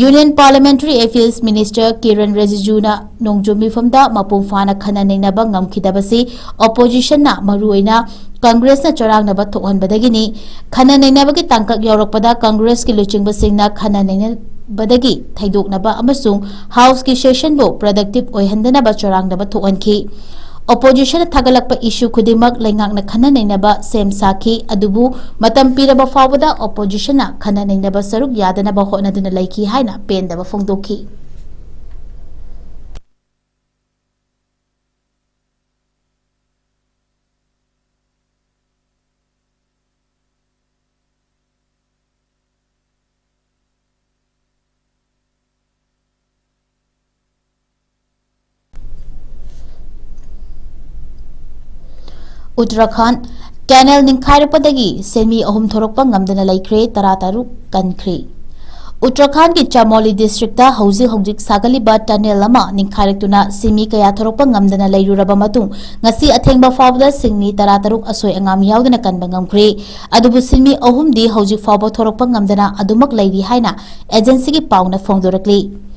Union Parliamentary Affairs Minister Kiran ꯔꯤꯖꯤꯖꯨꯅ ꯅꯣꯡꯖꯨ ꯃꯤꯐꯝꯗ ꯃꯄꯨꯡ ꯐꯥꯅ ꯈꯟꯅ ꯅꯩꯅꯕ ꯉꯝꯈꯤꯗꯕꯁꯤ oppositionꯅ, ꯃꯔꯨꯑꯣꯏꯅ ꯀꯪꯒ꯭ꯔꯦꯁꯅ ꯆꯔꯥꯡꯅꯕ ꯊꯣꯛꯍꯟꯕꯗꯒꯤꯅꯤ꯫ ꯈꯟꯅ ꯅꯩꯅꯕꯒꯤ ꯇꯥꯡꯀꯛ ꯌꯧꯔꯛꯄꯗ ꯀꯪꯒ꯭ꯔꯦꯁꯀꯤ ꯂꯨꯆꯤꯡꯕꯁꯤꯡꯅ ꯈꯟꯅ ꯅꯩꯅꯕꯗꯒꯤ ꯊꯩꯗꯣꯛꯅꯕ ꯑꯃꯁꯨꯡ ꯍꯥꯎꯁꯀꯤ sessionꯕꯨ productive ꯑꯣꯏꯍꯟꯗꯅꯕ ꯆꯔꯥꯡꯅꯕ ꯊꯣꯛꯍꯟꯈꯤ꯫ Oppositionꯅ ꯊꯥꯒꯠꯂꯛꯄ issue ꯈꯨꯗꯤꯡꯃꯛ ꯂꯩꯉꯥꯛꯅ ꯈꯟꯅ ꯅꯩꯅꯕ ꯁꯦꯝ ꯁꯥꯈꯤ, ꯑꯗꯨꯕꯨ ꯃꯇꯝ ꯄꯤꯔꯕ ꯐꯥꯎꯕꯗ oppositionꯅ ꯈꯟꯅ ꯅꯩꯅꯕ ꯁꯔꯨꯛ ꯌꯥꯗꯅꯕ ꯍꯣꯠꯅꯗꯨꯅ ꯂꯩꯈꯤ ꯍꯥꯏꯅ ꯄꯦꯟꯗꯕ ꯐꯣꯡꯗꯣꯛꯈꯤ꯫ ꯎꯠꯇꯔꯥꯈꯥꯟꯗ, tunnel ꯅꯤꯡꯈꯥꯏꯔꯛꯄꯗꯒꯤ ꯁꯤꯟꯃꯤ ꯑꯍꯨꯝ ꯊꯣꯔꯛꯄ ꯉꯝꯗꯅ ꯂꯩꯈ꯭ꯔꯦ, ꯇꯔꯥꯇꯔꯨꯛ ꯀꯟꯈ꯭ꯔꯦ꯫ ꯎꯠꯇꯔꯥꯈꯥꯟꯗꯒꯤ ꯆꯃꯣꯂꯤ districtꯇ ꯍꯧꯖꯤꯛ ꯍꯧꯖꯤꯛ ꯁꯥꯒꯠꯂꯤꯕ tunnel ꯑꯃ ꯅꯤꯡꯈꯥꯏꯔꯛꯇꯨꯅ ꯁꯤꯟꯃꯤ ꯀꯌꯥ ꯊꯣꯔꯛꯄ ꯉꯝꯗꯅ ꯂꯩꯔꯨꯔꯕ ꯃꯇꯨꯡ, ꯉꯁꯤ ꯑꯊꯦꯡꯕ ꯐꯥꯎꯕꯗ ꯁꯤꯟꯃꯤ ꯇꯔꯥꯇꯔꯨꯛ ꯑꯁꯣꯏ ꯑꯉꯥꯝ ꯌꯥꯎꯗꯅ ꯀꯟꯕ ꯉꯝꯈ꯭ꯔꯦ꯫ ꯑꯗꯨꯕꯨ ꯁꯤꯟꯃꯤ ꯑꯍꯨꯝꯗꯤ ꯍꯧꯖꯤꯛ ꯐꯥꯎꯕ ꯊꯣꯔꯛꯄ ꯉꯝꯗꯅ ꯑꯗꯨꯃꯛ ꯂꯩꯔꯤ ꯍꯥꯏꯅ agencyꯒꯤ ꯄꯥꯎꯅ ꯐꯣꯡꯗꯣꯔꯛꯂꯤ꯫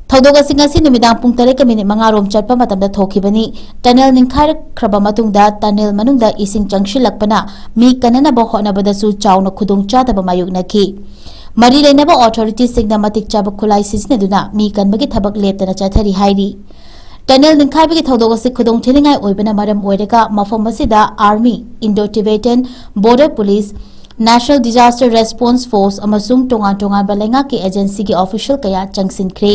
ꯊꯧꯗꯣꯛ ꯑꯁꯤ ꯉꯁꯤ ꯅꯨꯃꯤꯗꯥꯡ ꯄꯨꯡ ꯇꯔꯦꯠꯀ minute ꯃꯉꯥ ꯔꯣꯝ ꯆꯠꯄ ꯃꯇꯝꯗ ꯊꯣꯛꯈꯤꯕꯅꯤ꯫ Tunnel ꯅꯤꯡꯈꯥꯏꯔꯛꯈ꯭ꯔꯕ ꯃꯇꯨꯡꯗ tunnel ꯃꯅꯨꯡꯗ ꯏꯁꯤꯡ ꯆꯪꯁꯤꯜꯂꯛꯄꯅ ꯃꯤ ꯀꯟꯅꯅꯕ ꯍꯣꯠꯅꯕꯗꯁꯨ ꯆꯥꯎꯅ ꯈꯨꯗꯣꯡꯆꯥꯗꯕ ꯃꯥꯌꯣꯛꯅꯈꯤ꯫ ꯃꯔꯤ ꯂꯩꯅꯕ authorityꯁꯤꯡꯅ ꯃꯇꯤꯛ ꯆꯥꯕ ꯈꯨꯠꯂꯥꯏ ꯁꯤꯖꯤꯟꯅꯗꯨꯅ ꯃꯤ ꯀꯟꯕꯒꯤ ꯊꯕꯛ ꯂꯦꯞꯇꯅ ꯆꯠꯊꯔꯤ ꯍꯥꯏꯔꯤ꯫ Tunnel ꯅꯤꯡꯈꯥꯏꯕꯒꯤ ꯊꯧꯗꯣꯛ ꯑꯁꯤ ꯈꯨꯗꯣꯡ ꯊꯤꯅꯤꯡꯉꯥꯏ ꯑꯣꯏꯕꯅ ꯃꯔꯝ ꯑꯣꯏꯔꯒ ꯃꯐꯝ ꯑꯁꯤꯗ army, Indo-Tibetan Border Police, National Disaster Response Force ꯑꯃꯁꯨꯡ ꯇꯣꯉꯥꯟ ꯇꯣꯉꯥꯟꯕ ꯂꯩꯉꯥꯛꯀꯤ agencyꯒꯤ official ꯀꯌꯥ ꯆꯪꯁꯤꯟꯈ꯭ꯔꯦ꯫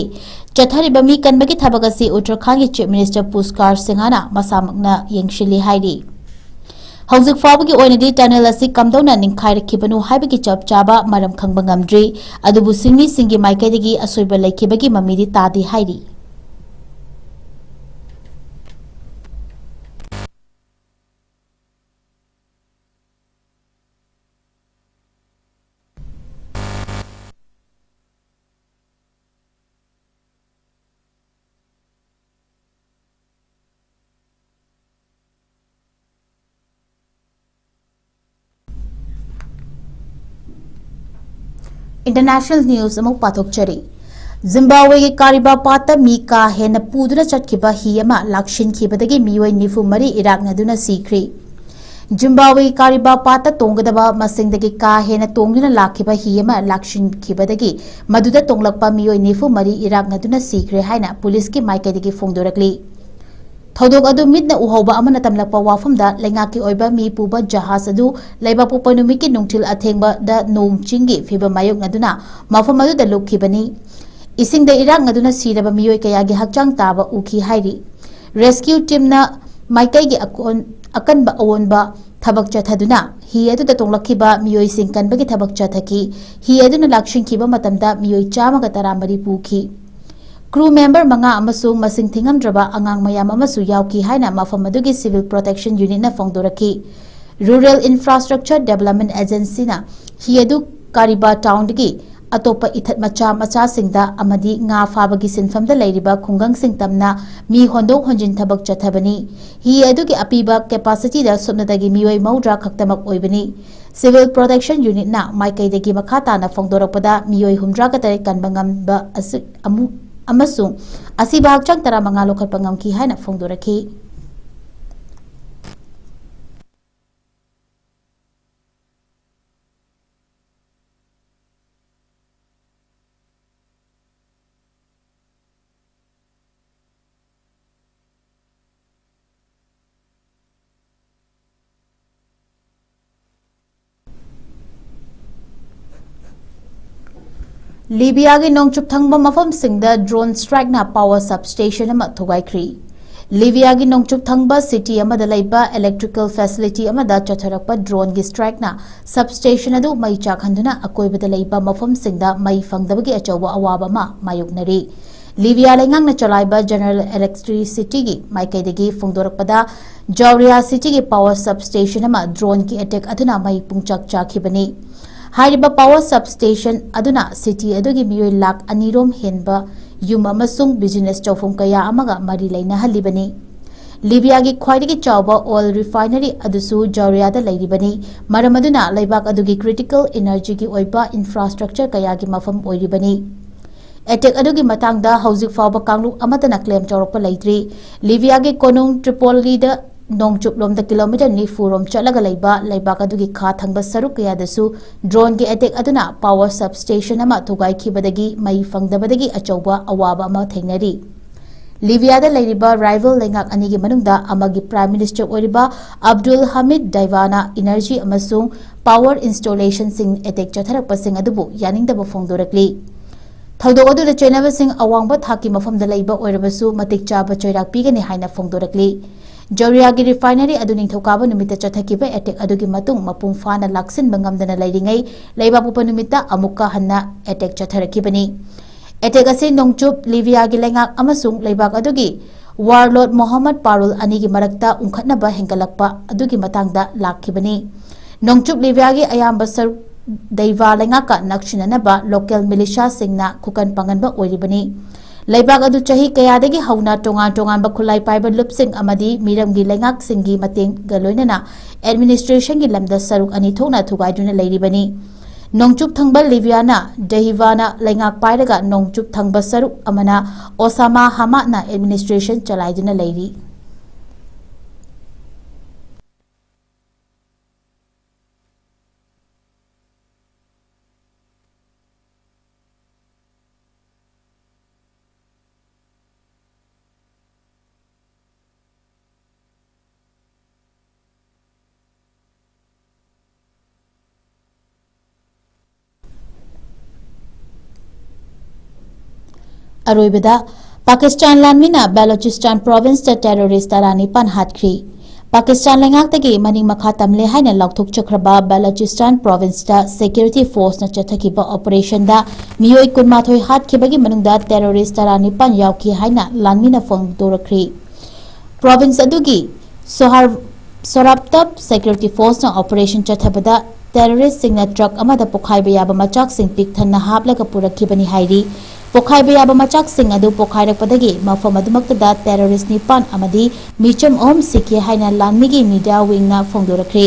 ꯆꯠꯊꯔꯤꯕ ꯃꯤ ꯀꯟꯕꯒꯤ ꯊꯕꯛ ꯑꯁꯤ ꯎꯠꯇꯔꯈꯥꯟꯒꯤ Chief Minister ꯄꯨꯁꯀꯥꯔ ꯁꯤꯡꯍꯅ ꯃꯁꯥꯃꯛꯅ ꯌꯦꯡꯁꯤꯜꯂꯤ ꯍꯥꯏꯔꯤ꯫ ꯍꯧꯖꯤꯛ ꯐꯥꯎꯕꯒꯤ ꯑꯣꯏꯅꯗꯤ tunnel ꯑꯁꯤ ꯀꯝꯗꯧꯅ ꯅꯤꯡꯈꯥꯏꯔꯛꯈꯤꯕꯅꯣ ꯍꯥꯏꯕꯒꯤ ꯆꯞ ꯆꯥꯕ ꯃꯔꯝ ꯈꯪꯕ ꯉꯝꯗ꯭ꯔꯤ, ꯑꯗꯨꯕꯨ ꯁꯤꯟꯃꯤꯁꯤꯡꯒꯤ ꯃꯥꯏꯀꯩꯗꯒꯤ ꯑꯁꯣꯏꯕ ꯂꯩꯈꯤꯕꯒꯤ ꯃꯃꯤꯗꯤ ꯇꯥꯗꯦ ꯍꯥꯏꯔꯤ꯫ International news ꯑꯃꯨꯛ ꯄꯥꯊꯣꯛꯆꯔꯤ꯫ ꯖꯤꯝꯕꯥꯕ꯭ꯋꯦꯒꯤ ꯀꯥꯔꯤꯕꯥ ꯄꯥꯠꯇ ꯃꯤ ꯀꯥ ꯍꯦꯟꯅ ꯄꯨꯗꯨꯅ ꯆꯠꯈꯤꯕ ꯍꯤ ꯑꯃ ꯂꯥꯛꯁꯤꯟꯈꯤꯕꯗꯒꯤ ꯃꯤꯑꯣꯏ ꯅꯤꯐꯨ ꯃꯔꯤ ꯏꯔꯥꯛꯅꯗꯨꯅ ꯁꯤꯈ꯭ꯔꯤ꯫ ꯖꯤꯝꯕꯥꯕ꯭ꯋꯦꯒꯤ ꯀꯥꯔꯤꯕꯥ ꯄꯥꯠꯇ ꯇꯣꯡꯒꯗꯕ ꯃꯁꯤꯡꯗꯒꯤ ꯀꯥ ꯍꯦꯟꯅ ꯇꯣꯡꯗꯨꯅ ꯂꯥꯛꯈꯤꯕ ꯍꯤ ꯑꯃ ꯂꯥꯛꯁꯤꯟꯈꯤꯕꯗꯒꯤ ꯃꯗꯨꯗ ꯇꯣꯡꯂꯛꯄ ꯃꯤꯑꯣꯏ ꯅꯤꯐꯨ ꯃꯔꯤ ꯏꯔꯥꯛꯅꯗꯨꯅ ꯁꯤꯈ꯭ꯔꯦ ꯍꯥꯏꯅ ꯄꯨꯂꯤꯁꯀꯤ ꯃꯥꯏꯀꯩꯗꯒꯤ ꯐꯣꯡꯗꯣꯔꯛꯂꯤ꯫ ꯊꯧꯗꯣꯛ ꯑꯗꯨ ꯃꯤꯠꯅ ꯎꯍꯧꯕ ꯑꯃꯅ ꯇꯝꯂꯛꯄ ꯋꯥꯐꯝꯗ, ꯂꯩꯉꯥꯛꯀꯤ ꯑꯣꯏꯕ ꯃꯤ ꯄꯨꯕ ꯖꯍꯥꯖ ꯑꯗꯨ ꯂꯩꯕꯥꯛꯄꯣꯛꯄ ꯅꯨꯃꯤꯠꯀꯤ ꯅꯨꯡꯊꯤꯜ ꯑꯊꯦꯡꯕꯗ ꯅꯣꯡ ꯆꯤꯡꯒꯤ ꯐꯤꯕꯝ ꯃꯥꯌꯣꯛꯅꯗꯨꯅ ꯃꯐꯝ ꯑꯗꯨꯗ ꯂꯨꯞꯈꯤꯕꯅꯤ꯫ ꯏꯁꯤꯡꯗ ꯏꯔꯥꯛꯅꯗꯨꯅ ꯁꯤꯔꯕ ꯃꯤꯑꯣꯏ ꯀꯌꯥꯒꯤ ꯍꯛꯆꯥꯡ ꯇꯥꯕ ꯎꯈꯤ ꯍꯥꯏꯔꯤ꯫ Rescue teamꯅ ꯃꯥꯏꯀꯩꯒꯤ ꯑꯀꯣꯟ-, ꯑꯀꯟꯕ ꯑꯑꯣꯟꯕ ꯊꯕꯛ ꯆꯠꯊꯗꯨꯅ ꯍꯤ ꯑꯗꯨꯗ ꯇꯣꯡꯂꯛꯈꯤꯕ ꯃꯤꯑꯣꯏꯁꯤꯡ ꯀꯟꯕꯒꯤ ꯊꯕꯛ ꯆꯠꯊꯈꯤ꯫ ꯍꯤ ꯑꯗꯨꯅ ꯂꯥꯛꯁꯤꯟꯈꯤꯕ ꯃꯇꯝꯗ ꯃꯤꯑꯣꯏ ꯆꯥꯝꯃꯒ ꯇꯔꯥꯃꯔꯤ ꯄꯨꯈꯤ꯫ Crew member ꯃꯉꯥ ꯑꯃꯁꯨꯡ ꯃꯁꯤꯡ ꯊꯤꯉꯝꯗ꯭ꯔꯕ ꯑꯉꯥꯡ ꯃꯌꯥꯝ ꯑꯃꯁꯨ ꯌꯥꯎꯈꯤ ꯍꯥꯏꯅ ꯃꯐꯝ ꯑꯗꯨꯒꯤ Civil Protection Unitꯅ ꯐꯣꯡꯗꯣꯔꯛꯈꯤ꯫ Rural Infrastructure Development Agencyꯅ ꯍꯤ ꯑꯗꯨ ꯀꯥꯔꯤꯕꯥ townꯗꯒꯤ ꯑꯇꯣꯞꯄ ꯏꯊꯠ ꯃꯆꯥ ꯃꯆꯥꯁꯤꯡꯗ ꯑꯃꯗꯤ ꯉꯥ ꯐꯥꯕꯒꯤ ꯁꯤꯟꯐꯝꯗ ꯂꯩꯔꯤꯕ ꯈꯨꯡꯒꯪꯁꯤꯡ ꯇꯝꯅ ꯃꯤ ꯍꯣꯟꯗꯣꯛ ꯍꯣꯟꯖꯤꯟ ꯊꯕꯛ ꯆꯠꯊꯕꯅꯤ꯫ ꯍꯤ ꯑꯗꯨꯒꯤ ꯑꯄꯤꯕ capacityꯗ ꯁꯨꯞꯅꯇꯒꯤ ꯃꯤꯑꯣꯏ ꯃꯧꯗ꯭ꯔꯥ ꯈꯛꯇꯃꯛ ꯑꯣꯏꯕꯅꯤ꯫ Civil Protection Unitꯅ ꯃꯥꯏꯀꯩꯗꯒꯤ ꯃꯈꯥ ꯇꯥꯅ ꯐꯣꯡꯗꯣꯔꯛꯄꯗ ꯃꯤꯑꯣꯏ ꯍꯨꯝꯗ꯭ꯔꯥꯒ ꯇꯔꯦꯠ ꯀꯟꯕ ꯉꯝꯕ ꯑꯁꯤ-, ꯑꯃꯨ-, ꯑꯃꯁꯨꯡ ꯑꯁꯤꯕ ꯍꯛꯆꯥꯡ ꯇꯔꯥꯃꯉꯥ ꯂꯧꯈꯠꯄ ꯉꯝꯈꯤ ꯍꯥꯏꯅ ꯐꯣꯡꯗꯣꯔꯛꯈꯤ꯫ ꯂꯤꯕꯤꯌꯥꯒꯤ ꯅꯣꯡꯆꯨꯞ ꯊꯪꯕ ꯃꯐꯝꯁꯤꯡꯗ drone strikeꯅ power substation ꯑꯃ ꯊꯨꯒꯥꯏꯈ꯭ꯔꯤ꯫ ꯂꯤꯕꯤꯌꯥꯒꯤ ꯅꯣꯡꯆꯨꯞ ꯊꯪꯕ city ꯑꯃꯗ ꯂꯩꯕ electrical facility ꯑꯃꯗ ꯆꯠꯊꯔꯛꯄ droneꯒꯤ strikeꯅ substation ꯑꯗꯨ ꯃꯩ ꯆꯥꯛꯍꯟꯗꯨꯅ ꯑꯀꯣꯏꯕꯗ ꯂꯩꯕ ꯃꯐꯝꯁꯤꯡꯗ ꯃꯩ ꯐꯪꯗꯕꯒꯤ ꯑꯆꯧꯕ ꯑꯋꯥꯕ ꯑꯃ ꯃꯥꯌꯣꯛꯅꯔꯤ꯫ ꯂꯤꯕꯤꯌꯥ ꯂꯩꯉꯥꯛꯅ ꯆꯂꯥꯏꯕ General Electricityꯒꯤ ꯃꯥꯏꯀꯩꯗꯒꯤ ꯐꯣꯡꯗꯣꯔꯛꯄꯗ, ꯖꯥꯎꯔꯤꯌꯥ cityꯒꯤ power substation ꯑꯃ droneꯒꯤ attack ꯑꯗꯨꯅ ꯃꯩ ꯄꯨꯡꯆꯥꯛ ꯆꯥꯛꯈꯤꯕꯅꯤ꯫ ꯍꯥꯏꯔꯤꯕ power substation ꯑꯗꯨꯅ city ꯑꯗꯨꯒꯤ ꯃꯤꯑꯣꯏ ꯂꯥꯈ ꯑꯅꯤ ꯔꯣꯝ ꯍꯦꯟꯕ ꯌꯨꯝ ꯑꯃꯁꯨꯡ business ꯇꯧꯐꯝ ꯀꯌꯥ ꯑꯃꯒ ꯃꯔꯤ ꯂꯩꯅꯍꯜꯂꯤꯕꯅꯤ꯫ ꯂꯤꯕꯤꯌꯥꯒꯤ ꯈ꯭ꯋꯥꯏꯗꯒꯤ ꯆꯥꯎꯕ oil refinery ꯑꯗꯨꯁꯨ ꯖꯥꯎꯔꯤꯌꯥꯗ ꯂꯩꯔꯤꯕꯅꯤ, ꯃꯔꯝ ꯑꯗꯨꯅ ꯂꯩꯕꯥꯛ ꯑꯗꯨꯒꯤ critical energyꯒꯤ ꯑꯣꯏꯕ infrastructure ꯀꯌꯥꯒꯤ ꯃꯐꯝ ꯑꯣꯏꯔꯤꯕꯅꯤ꯫ Attack ꯑꯗꯨꯒꯤ ꯃꯇꯥꯡꯗ ꯍꯧꯖꯤꯛ ꯐꯥꯎꯕ ꯀꯥꯡꯂꯨꯞ ꯑꯃꯠꯇꯅ claim ꯇꯧꯔꯛꯄ ꯂꯩꯇ꯭ꯔꯤ꯫ ꯂꯤꯕꯤꯌꯥꯒꯤ ꯀꯣꯅꯨꯡ ꯇ꯭ꯔꯤꯄꯣꯂꯤꯗ ꯅꯣꯡꯆꯨꯞꯂꯣꯝꯗ kilometre ꯅꯤꯐꯨ ꯔꯣꯝ ꯆꯠꯂꯒ ꯂꯩꯕ ꯂꯩꯕꯥꯛ ꯑꯗꯨꯒꯤ ꯈꯥ ꯊꯪꯕ ꯁꯔꯨꯛ ꯀꯌꯥꯗꯁꯨ droneꯒꯤ attack ꯑꯗꯨꯅ power substation ꯑꯃ ꯊꯨꯒꯥꯏꯈꯤꯕꯗꯒꯤ ꯃꯩ ꯐꯪꯗꯕꯗꯒꯤ ꯑꯆꯧꯕ ꯑꯋꯥꯕ ꯑꯃ ꯊꯦꯡꯅꯔꯤ꯫ ꯂꯤꯕꯤꯌꯥꯗ ꯂꯩꯔꯤꯕ rival ꯂꯩꯉꯥꯛ ꯑꯅꯤꯒꯤ ꯃꯅꯨꯡꯗ ꯑꯃꯒꯤ Prime Minister ꯑꯣꯏꯔꯤꯕ ꯑꯕꯗꯨꯜ ꯍꯃꯤꯗ ꯗꯥꯏꯕꯥꯅ energy ꯑꯃꯁꯨꯡ power installationꯁꯤꯡ attack ꯆꯠꯊꯔꯛꯄꯁꯤꯡ ꯑꯗꯨꯕꯨ ꯌꯥꯅꯤꯡꯗꯕ ꯐꯣꯡꯗꯣꯔꯛꯂꯤ꯫ ꯊꯧꯗꯣꯛ ꯑꯗꯨꯗ ꯆꯦꯟꯅꯕꯁꯤꯡ ꯑꯋꯥꯡꯕ ꯊꯥꯛꯀꯤ ꯃꯐꯝꯗ ꯂꯩꯕ ꯑꯣꯏꯔꯕꯁꯨ ꯃꯇꯤꯛ ꯆꯥꯕ ꯆꯩꯔꯥꯛ ꯄꯤꯒꯅꯤ ꯍꯥꯏꯅ ꯐꯣꯡꯗꯣꯔꯛꯂꯤ꯫ ꯖꯥꯎꯔꯤꯌꯥꯒꯤ refinery ꯑꯗꯨ ꯅꯤꯡꯊꯧꯀꯥꯕ ꯅꯨꯃꯤꯠꯇ ꯆꯠꯊꯈꯤꯕ attack ꯑꯗꯨꯒꯤ ꯃꯇꯨꯡ ꯃꯄꯨꯡ ꯐꯥꯅ ꯂꯥꯛꯁꯤꯟꯕ ꯉꯝꯗꯅ ꯂꯩꯔꯤꯉꯩ, ꯂꯩꯕꯥꯛꯄꯣꯛꯄ ꯅꯨꯃꯤꯠꯇ ꯑꯃꯨꯛꯀ ꯍꯟꯅ attack ꯆꯠꯊꯔꯛꯈꯤꯕꯅꯤ꯫ Attack ꯑꯁꯤ ꯅꯣꯡꯆꯨꯞ ꯂꯤꯕꯤꯌꯥꯒꯤ ꯂꯩꯉꯥꯛ ꯑꯃꯁꯨꯡ ꯂꯩꯕꯥꯛ ꯑꯗꯨꯒꯤ warlord ꯃꯣꯍꯝꯃꯗ ꯄꯥꯔꯨꯜ ꯑꯅꯤꯒꯤ ꯃꯔꯛꯇ ꯎꯪꯈꯠꯅꯕ ꯍꯦꯟꯒꯠꯂꯛꯄ ꯑꯗꯨꯒꯤ ꯃꯇꯥꯡꯗ ꯂꯥꯛꯈꯤꯕꯅꯤ꯫ ꯅꯣꯡꯆꯨꯞ ꯂꯤꯕꯤꯌꯥꯒꯤ ꯑꯌꯥꯝꯕ ꯁꯔꯨꯛ ꯗꯩꯕꯥ ꯂꯩꯉꯥꯛꯀ ꯅꯛꯁꯤꯟꯅꯅꯕ local militiaꯁꯤꯡꯅ ꯈꯨꯀꯟ ꯄꯥꯡꯒꯟꯕ ꯑꯣꯏꯔꯤꯕꯅꯤ꯫ ꯂꯩꯕꯥꯛ ꯑꯗꯨ ꯆꯍꯤ ꯀꯌꯥꯗꯒꯤ ꯍꯧꯅ ꯇꯣꯉꯥꯟ ꯇꯣꯉꯥꯟꯕ ꯈꯨꯠꯂꯥꯏ ꯄꯥꯏꯕ ꯂꯨꯞꯁꯤꯡ ꯑꯃꯗꯤ ꯃꯤꯔꯝꯒꯤ ꯂꯩꯉꯥꯛꯁꯤꯡꯒꯤ ꯃꯇꯦꯡꯒ ꯂꯣꯏꯅꯅ administrationꯒꯤ ꯂꯝꯗ ꯁꯔꯨꯛ ꯑꯅꯤ ꯊꯣꯛꯅ ꯊꯨꯒꯥꯏꯗꯨꯅ ꯂꯩꯔꯤꯕꯅꯤ꯫ ꯅꯣꯡꯆꯨꯞ ꯊꯪꯕ ꯂꯤꯕꯤꯌꯥꯅ ꯗꯦꯍꯤꯕꯥꯅ ꯂꯩꯉꯥꯛ ꯄꯥꯏꯔꯒ ꯅꯣꯡꯆꯨꯞ ꯊꯪꯕ ꯁꯔꯨꯛ ꯑꯃꯅ ꯑꯣꯁꯥꯃꯥ ꯍꯃꯥꯗꯅ administration ꯆꯂꯥꯏꯗꯨꯅ ꯂꯩꯔꯤ꯫ ꯑꯔꯣꯏꯕꯗ, ꯄꯥꯀꯤꯁꯇꯥꯟ ꯂꯥꯟꯃꯤꯅ ꯕꯦꯂꯣꯆꯤꯁꯇꯥꯟ ꯄ꯭ꯔꯣꯚꯤꯟꯁꯇ ꯇꯦꯔꯣꯔꯤꯁ ꯇꯔꯥꯅꯤꯄꯥꯟ ꯍꯥꯠꯈ꯭ꯔꯤ꯫ ꯄꯥꯀꯤꯁꯇꯥꯟ ꯂꯩꯉꯥꯛꯇꯒꯤ ꯃꯅꯤꯡ ꯃꯈꯥ ꯇꯝꯂꯦ ꯍꯥꯏꯅ ꯂꯥꯎꯊꯣꯛꯆꯈ꯭ꯔꯕ ꯕꯦꯂꯣꯆꯤꯁꯇꯥꯟ ꯄ꯭ꯔꯣꯚꯤꯟꯁꯇ ꯁꯦꯀ꯭ꯌꯨꯔꯤꯇꯤ ꯐꯣꯔꯁꯅ ꯆꯠꯊꯈꯤꯕ ꯑꯣꯄꯔꯦꯁꯟꯗ ꯃꯤꯑꯣꯏ ꯀꯨꯟꯃꯥꯊꯣꯏ ꯍꯥꯠꯈꯤꯕꯒꯤ ꯃꯅꯨꯡꯗ ꯇꯦꯔꯣꯔꯤꯁ ꯇꯔꯥꯅꯤꯄꯥꯟ ꯌꯥꯎꯈꯤ ꯍꯥꯏꯅ ꯂꯥꯟꯃꯤꯅ ꯐꯣꯡꯗꯣꯔꯛꯈ꯭ꯔꯤ꯫ ꯄ꯭ꯔꯣꯚꯤꯟꯁ ꯑꯗꯨꯒꯤ ꯁꯣꯍꯥꯔ-, ꯁꯣꯔꯥꯞꯇꯞ ꯁꯦꯀ꯭ꯌꯨꯔꯤꯇꯤ ꯐꯣꯔꯁꯅ ꯑꯣꯄꯔꯦꯁꯟ ꯆꯠꯊꯕꯗ ꯇꯦꯔꯣꯔꯤꯁꯁꯤꯡꯅ ꯇ꯭ꯔꯛ ꯑꯃꯗ ꯄꯣꯈꯥꯏꯕ ꯌꯥꯕ ꯃꯆꯥꯛꯁꯤꯡ ꯄꯤꯛ ꯊꯟꯅ ꯍꯥꯞꯂꯒ ꯄꯨꯔꯛꯈꯤꯕꯅꯤ ꯍꯥꯏꯔꯤ꯫ ꯄꯣꯈꯥꯏꯕ ꯌꯥꯕ ꯃꯆꯥꯛꯁꯤꯡ ꯑꯗꯨ ꯄꯣꯈꯥꯏꯔꯛꯄꯗꯒꯤ ꯃꯐꯝ ꯑꯗꯨꯃꯛꯇꯗ ꯇꯦꯔꯣꯔꯤꯁ ꯅꯤꯄꯥꯟ ꯑꯃꯗꯤ ꯃꯤꯆꯝ ꯑꯍꯨꯝ ꯁꯤꯈꯤ ꯍꯥꯏꯅ ꯂꯥꯟꯃꯤꯒꯤ ꯃꯤꯗꯤꯌꯥ ꯋꯤꯡꯅ ꯐꯣꯡꯗꯣꯔꯛꯈ꯭ꯔꯤ꯫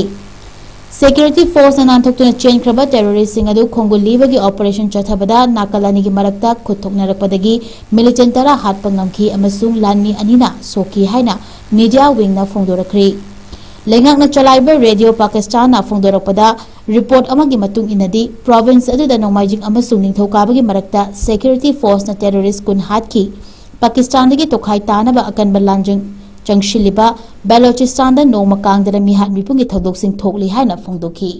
ꯁꯦꯀ꯭ꯌꯨꯔꯤꯇꯤ ꯐꯣꯔꯁꯅ ꯅꯥꯟꯊꯣꯛꯇꯨꯅ ꯆꯦꯟꯈ꯭ꯔꯕ ꯇꯦꯔꯣꯔꯤꯁꯁꯤꯡ ꯑꯗꯨ ꯈꯣꯡꯒꯨꯜ ꯂꯤꯕꯒꯤ ꯑꯣꯄꯔꯦꯁꯟ ꯆꯠꯊꯕꯗ ꯅꯥꯀꯜ ꯑꯅꯤꯒꯤ ꯃꯔꯛꯇ ꯈꯨꯠ ꯊꯣꯛꯅꯔꯛꯄꯗꯒꯤ ꯃꯤꯂꯤꯇꯦꯟ ꯇꯔꯥ ꯍꯥꯠꯄ ꯉꯝꯈꯤ ꯑꯃꯁꯨꯡ ꯂꯥꯟꯃꯤ ꯑꯅꯤꯅ ꯁꯣꯛꯈꯤ ꯍꯥꯏꯅ ꯃꯤꯗꯤꯌꯥ ꯋꯤꯡꯅ ꯐꯣꯡꯗꯣꯔꯛꯈ꯭ꯔꯤ꯫ ꯂꯩꯉꯥꯛꯅ ꯆꯂꯥꯏꯕ ꯔꯦꯗꯤꯑꯣ ꯄꯥꯀꯤꯁꯇꯥꯟꯅ ꯐꯣꯡꯗꯣꯔꯛꯄꯗ, ꯔꯤꯄꯣꯔꯠ ꯑꯃꯒꯤ ꯃꯇꯨꯡ ꯏꯟꯅꯗꯤ, ꯄ꯭ꯔꯣꯚꯤꯟꯁ ꯑꯗꯨꯗ ꯅꯣꯡꯃꯥꯏꯖꯤꯡ ꯑꯃꯁꯨꯡ ꯅꯤꯡꯊꯧꯀꯥꯕꯒꯤ ꯃꯔꯛꯇ ꯁꯦꯀ꯭ꯌꯨꯔꯤꯇꯤ ꯐꯣꯔꯁꯅ ꯇꯦꯔꯣꯔꯤꯁ ꯀꯨꯟ ꯍꯥꯠꯈꯤ꯫ ꯄꯥꯀꯤꯁꯇꯥꯟꯗꯒꯤ ꯇꯣꯈꯥꯏ ꯇꯥꯅꯕ ꯑꯀꯟꯕ ꯂꯥꯟꯖꯪ ꯆꯪꯁꯤꯜꯂꯤꯕ ꯕꯦꯂꯣꯆꯤꯁꯇꯥꯟꯗ ꯅꯣꯡꯃ ꯀꯥꯡꯗꯅ ꯃꯤꯍꯥꯠ ꯃꯤꯄꯨꯝꯒꯤ ꯊꯧꯗꯣꯛꯁꯤꯡ ꯊꯣꯛꯂꯤ ꯍꯥꯏꯅ ꯐꯣꯡꯗꯣꯛꯈꯤ꯫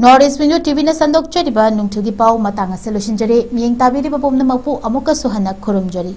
North East Window ꯇꯤꯚꯤꯅ ꯁꯟꯗꯣꯛꯆꯔꯤꯕ ꯅꯨꯡꯊꯤꯜꯒꯤ ꯄꯥꯎ ꯃꯇꯥꯡ ꯑꯁꯤ ꯂꯣꯏꯁꯤꯟꯖꯔꯦ꯫ ꯃꯤꯠꯌꯦꯡ ꯇꯥꯕꯤꯔꯤꯕ ꯄꯨꯝꯅꯃꯛꯄꯨ ꯑꯃꯨꯛꯀꯁꯨ ꯍꯟꯅ ꯈꯨꯔꯨꯝꯖꯔꯤ꯫